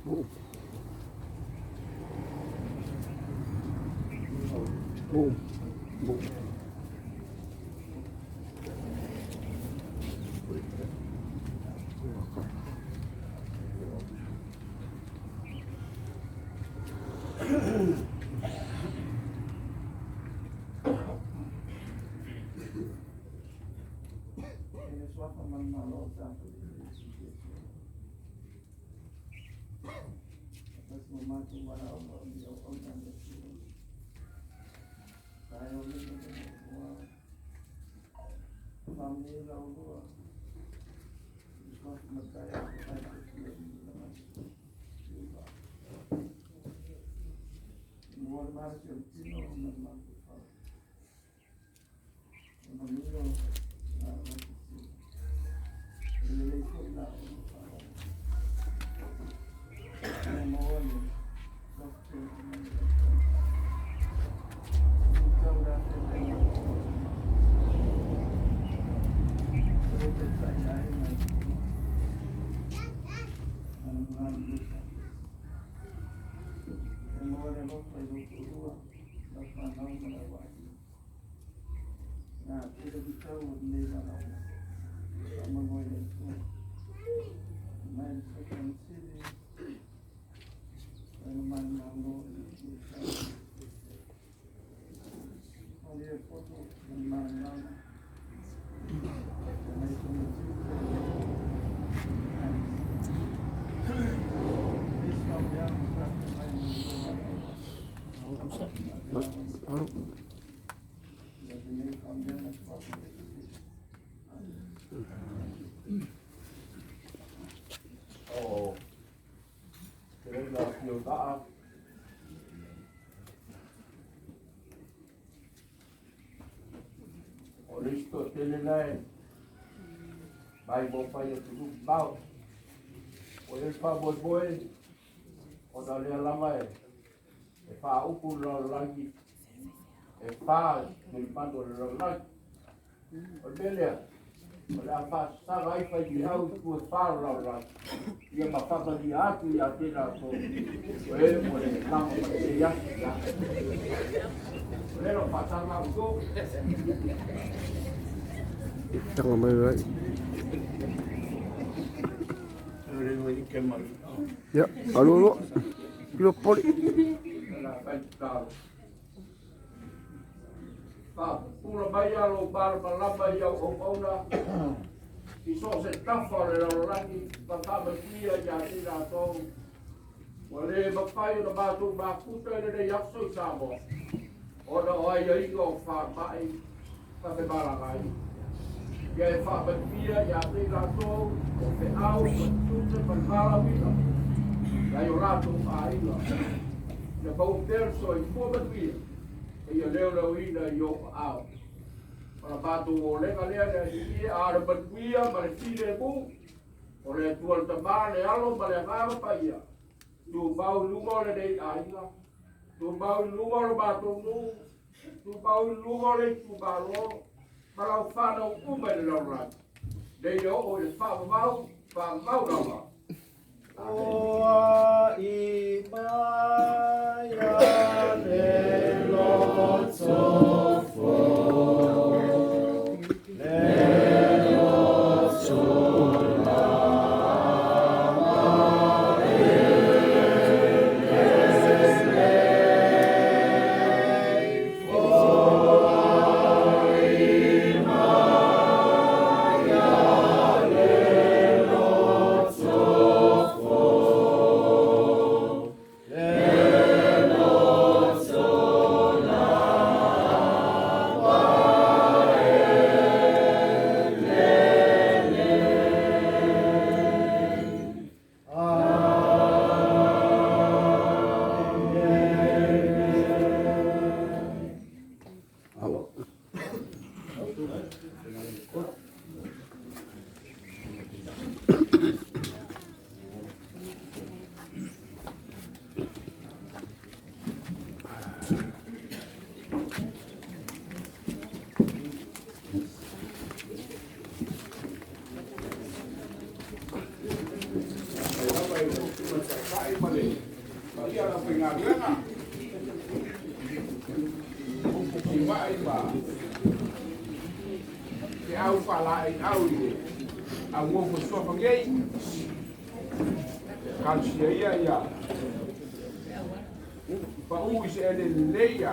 Boom. Boom. O le isi toatele la e mai mo fai atunuu mamao. Ua i ai le faamoemoe ona o lea lava e faaupu le lalolagi, e fa kelimano o le lalolagi. O le mea lea, o le a faasaga ai faifeau i tua e fa o le lalolagi, ia ma faamanuia atu ia te latou o e ua le lava ma lenei aso. O lea o lo o faasaga outou. Tanga mai ai. Ia, alu alu. Kilo poli. Faapupula mai a lou malamalama i au auauna i so o se tafa o le lalolagi ma faamanuia ia te latou. Ua le mafai ona matou mafuta i lenei aso i Samoa ona o aiaiga o faamai ma femalagaai. Ia e faamanuia ia te latou o feau ma tiute ma le valaauina nai o latou aiga. Ia maua pea le soifua manuia ma ia leoleoina i ou aao. O la matou olega lea le Alii e, a o le manuia ma le filemu o le Atua le Tama, le Alo ma le Agaga Paia, tumau i luga o lenei aiga, tumau i luga o le matou nuu, tumau i luga o le itumalo, ma lau fanau uma i le lalolagi, nei le oo i le faavavau, faavavau lava. Oa i mai a le loto fou, le loto lama e lelei, foai mai a le loto fou, le loto. Foma'i ma feau faalaeiau i le augofo suafa nei talosia ia ia paʻū i se ele lelei ia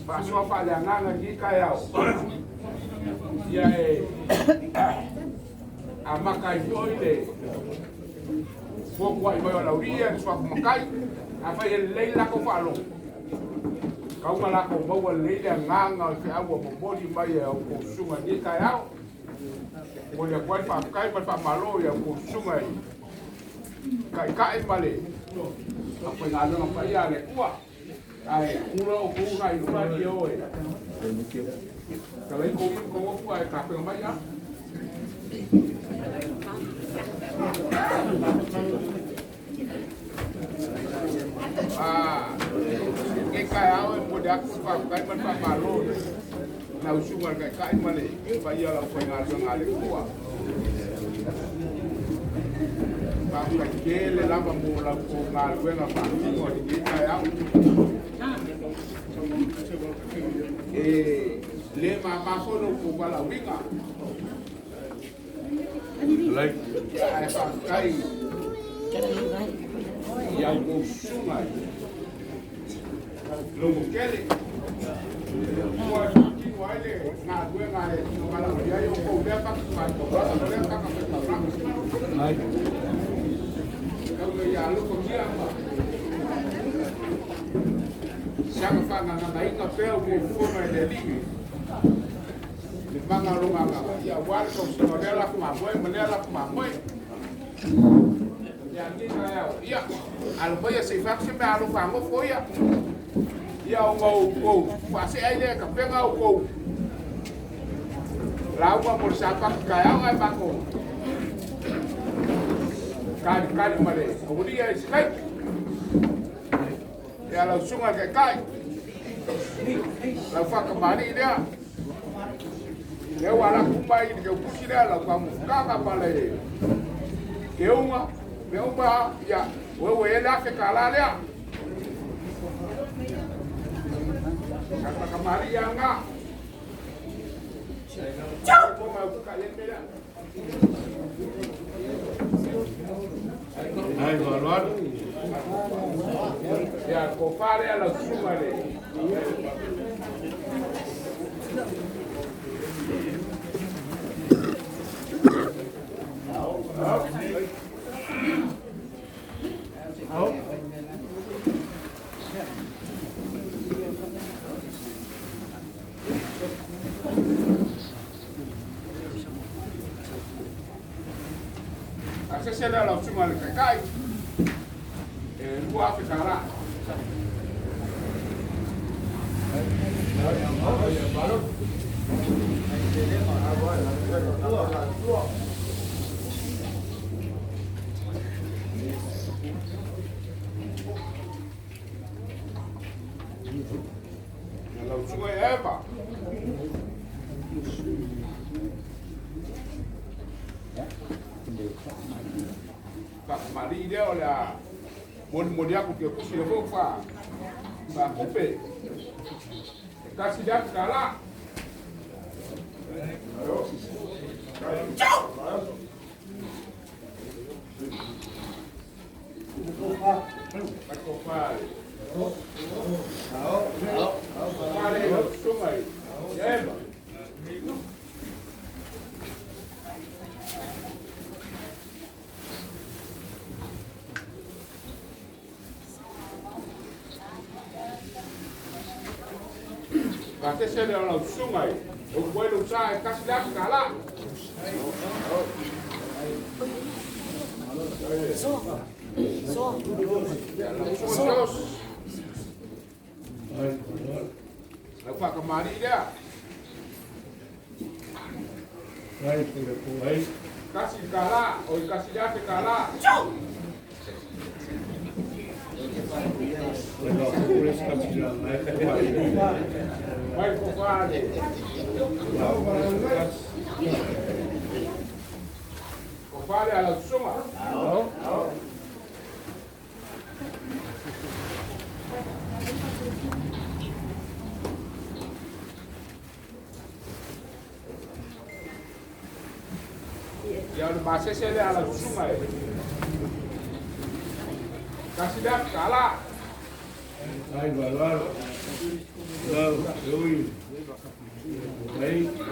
faasoa faaleagaga i lenei taeao ia e amata ai foʻi le fuafuaʻi mai o laulii le suafa matai afai e lelei le latou faalogo kauga latou maua lelei le agaga o le feau ua momoli mai e outou susuga i lenei taeao. Momoli atu ai le faafetai ma le faamalo i outou susuga i taʻitaʻi ma le aufaigaluega paia a le Atua. Ae kula o kuga i luma ni o e talai kou i kou ofu ae tapena mai a. Lenei taeao e momoli atu le faafetai ma le faamalo i lau susuga i le Taitai ma le paia o le aufaigaluega a le Atua. Faafetai tele lava mo la outou galuega faatino i lenei taeao. E le mama foi lo outou valaauina, ae faafetai i a outou susuga i lototele ua faatino ai le galuega a le na valaaulia ai outou i lea fatafaitaulaga ma lea fatafaitaulaga. Tau ia alofagia ma saga faagagagaina pea outou fono e le Alii le maga o lona agaga ia aua le tausiga o lea lafo mamoe ma lea lafo mamoe. Ia lenei taeao ia alo maia se i fai atu se mea alofa nofo ia ia ona outou faasee ai lea e tapena outou lauga mo le Sapati taeao ae matou talitali ma le aualia i se taimi. Ia lau susuga i le Taitai, lau faatamalii lea, lea ua alu atu uma i le teupusi lea lau faamufutaga ma le keuga mea uma ia ua ua i ai le $1,000 lea. Faatamalii lava lena. Ia tofa lea lau susuga i le Asese lea lau susuga i le Taitai e $2,000. Lau susuga i Eva. Faatamalii lea o le a molimoli atu ke pusi le foi faakupe. E tasi le $1,000. Mai tofa le. Tofa le lau susuga i Eva. Faatese lea o lau susuga i upu ai lou sa e tasi le $1,000. Ia lau susuga Jos. Lau faatamalii lea. Tasi le tala, o i tasi le $1,000. Mai tofa le. Tofa le a lau susuga. masese lea a lau susuga e. Tasi lea $1. Lau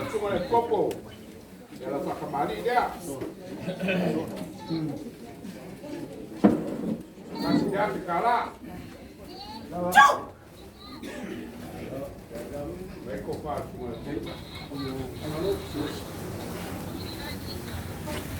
susuga i le Kopo, ia lau faakamali'i lea. $1,000.